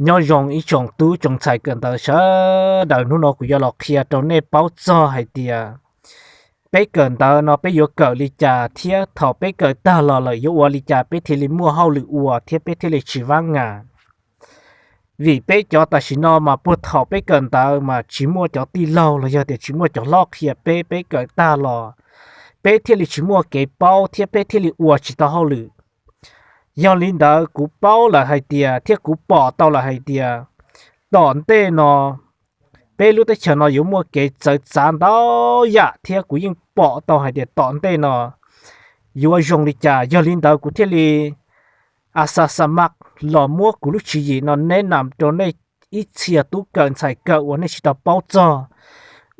Nyob zoo ib tsoom tub tsoom ntxhais kawm ntawv sawv daws, hnub no kuv yuav los qhia rau nej paub txog hais tias peb kawm ntawv no peb yuav kawm li cas thiab thaum peb kawm tag los lawm yuav ua li cas peb thiaj li muaj hauj lwm ua thiab peb thiaj li tsis vab ngas. Vim peb cov tam sim no mas puag thaum peb kawm ntawv mas tsis muaj cov tij laug los yog tias tsis muaj cov hlob qhia peb, peb kawm tag los peb thiaj li tsis muaj kev paub thiab peb thiaj li ua tsis tau hauj lwm. Yog li ntawd kuv paub lawm hais tias thiab kuv pom tau lawm hais tias tom ntej no peb lub teb chaws no yuav muaj kev txawv txav ntau yam thiab kuv yeej pom tau hais tias tom ntej no yuav zoo li cas. Yog li ntawd kuv thiaj li a xa xa mas los muab kuv lub tswv yim no neb nam rau nej ib txhia tub kawm ntxhais kawm uas nej tsis tau paub txog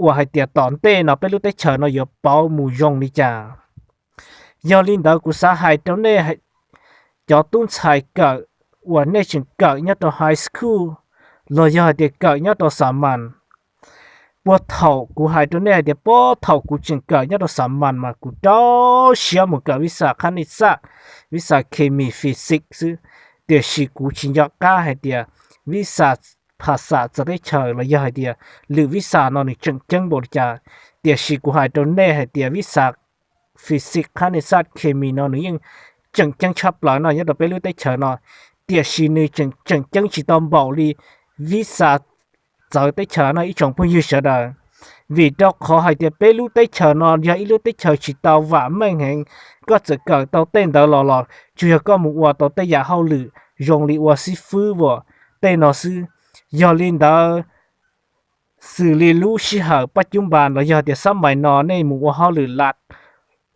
uas hais tias tom ntej no peb lub teb chaws no yuav pauv mus zoo li cas. Yog li ntawd kuv xav hais rau nej cov tub ntxhais kawm uas nej tseem kawm nyob rau high school los yog hais tias kawm nyob rau xa mas. Puag thaum kuv hais rau nej hais tias puag thaum kuv tseem kawm nyob rau xa mas mas kuv rau siab mus kawm vis xas khab nij xaj, vis xas khes mis physics xwb, tiam sis kuv tsis nco qab hais tias vis xas phas xas txawv teb chaws los yog hais tias lwm vis xas no nws tseem ceeb npaum li cas. Tiam sis kuv hais rau nej hais tias vis xas physics khab nij xaj khes mis no nws yeej tseem ceeb tshaj plaws no nyob rau peb lub teb chaws no, tiam sis nws tseem ceeb tsis tau npaum li vis xas txawv teb chaws no ib tsoom phooj ywg sawv daws. Vim rau qhov hais tias peb lub teb chaws no yog ib lub teb chaws tsis tau vam meej heev, koj txawm kawm tau tej ntawd los los tsuas yog koj mus ua tau tej yam hauj lwm zoo li ua xib fwb ua tej no xwb. Yog li ntawd xws li lub sij hawm paj cub npas los yog tias xab mais no nej mus ua hauj lwm lat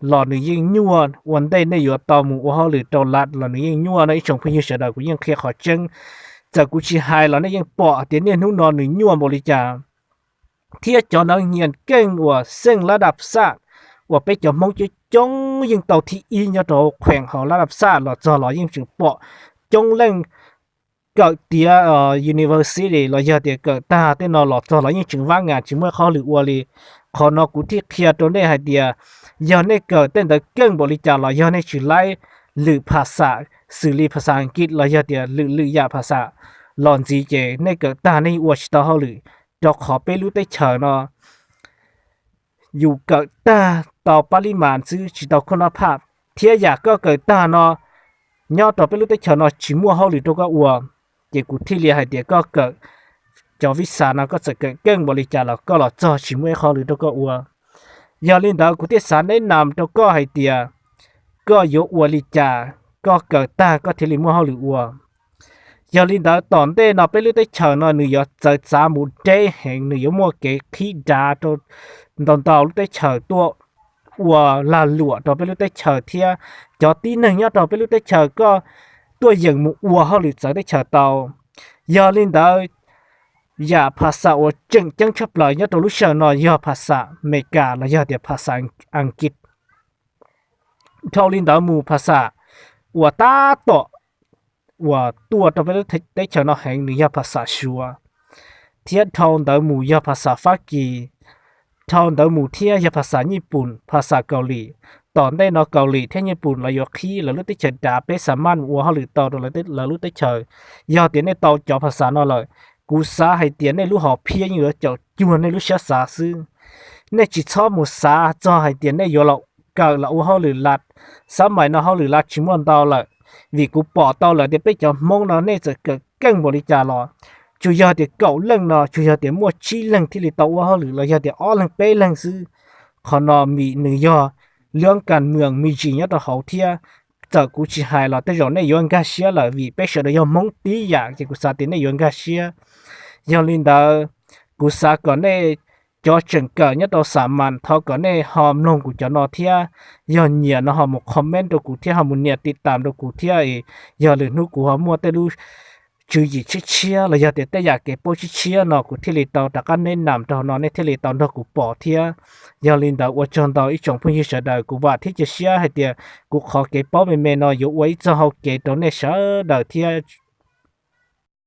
los nws yeej nyuaj, ua ntej nej yuav tau mus ua hauj lwm rau lat los nws yeej nyuaj no ib tsoom phooj ywg sawv daws, kuv yeej qhia qhov tseeb. Txawm kuv tsis hais los nej yeej pom tias niaj hnub no nws nyuaj npaum li cas. Thiab cov nav nyias keej uas xeej lab daj xaj uas peb cov Hmoob coob coob yeej tau thib ib nyob rau kheem hauv lab daj xaj los txog los yeej tseem pom coob leej kawm tiav university los yog tias kawm tag tej no los txog los yeej tseem vab ngas tsis muaj ib qho hauj lwm ua li. Qhov no kuv thiaj qhia rau nej hais tias yog nej kawm tej ntawd keej npaum li cas los yog nej tsis laib lwm phas xas xws li phas xas Askiv los yog tias lwm lwm yam phas xas los ntxiv ces nej kawm tag nej ua tsis tau hauj lwm, rau qhov peb lub teb chaws no yus kawm tag tau pab lib mas xwb tsis tau khuj noj phaj, thiab yam koj kawm tag no nyob rau peb lub teb chaws no tsis muaj hauj lwm rau koj ua. Ces kuv thiaj li hais tias koj kawm cov vis xas no koj txawm kawm keej npaum li cas los koj los txog tsis muaj ib qho hauj lwm rau koj ua. Yog li ntawd kuv thiaj xav neb nam rau koj hais tias koj yuav ua li cas koj kawm tag koj thiaj li muaj hauj lwm ua. Yog li ntawd tom ntej no peb lub teb chaws no nws yuav txawv txav mus deb heev, nws yuav muaj kev qhib dav rau ntau ntau lub teb chaws tuaj ua lag luam rau peb lub teb chaws thiab cov tib neeg nyob rau peb lub teb chaws koj tuaj yeem mus ua hauj lwm txawv teb chaws tau. Yog li ntawd yam phas xas uas tseem ceeb tshaj plaws nyob rau lub sij hawm no yog phas xas Amelikas los yog tias phas xas Askiv. Dhau li ntawd mus phas xas uas tab tom uas tuaj rau peb lub teb chaws no heev nws yog phas xas Suav, thiab dhau ntawd mus yog phas xas Fab Kis, dhau ntawd mus thiab yog phas xas Nyij Pooj, phas xas Kaus Lim. Tom ntej no Kaus Lim thiab Nyij Pooj lawv yuav qhib lawv lub teb chaws dav peb xa mas mus ua hauj lwm tau rau lawv lub teb chaws. Yog tias nej tau cov phas xas no lawm, kuv xav hais tias nej lub hom phiaj yeej yuav caum cuag nej lub siab xav xwb. Nej tsis txhob mus xav txog hais tias nej yuav los kawm los ua hauj lwm lat, xab mais no hauj lwm lat tsis muaj ntau lawm. Vim kuv pom tau lawm tias peb cov Hmoob no nej txawm kawm keej npaum li cas los tsuas yog tias kaum leej no tsuas yog tias muaj tsib leeg thiaj li tau ua hauj lwm los yog tias ob leeg peb leeg xwb. Qhov no vim nws yog lub kas mws me ntsis nyob rau hauv thiab. Txawm kuv tsis hais los tej zaum nej yuav nkag siab lawm vim peb sawv daws yog Hmoob tib yam ces kuv xav tias nej yuav nkag siab. Yog li ntawd, kuv xav kom nej cov tseem kawm nyob rau xa mas thov kom nej ho mloog kuv cov no thiab, yog nyiam no ho mus comment rau kuv thiab ho mus nias tiv tam rau kuv thiab. Yog lwm hnub kuv ho muaj tej lub tswv yim tshiab tshiab los yog tias tej yam kev paub tshiab tshiab no kuv thiaj li tau rov qab neb nam rau no nej thiaj li tau nrog kuv pom thiab. Yog li ntawd ua tsaug ntau ib tsoom phooj ywg sawv daws, kuv vam thiab cia siab hais tias kuv qhov kev paub me me no yuav ua ib txoj hau kev rau nej sawv daws thiab.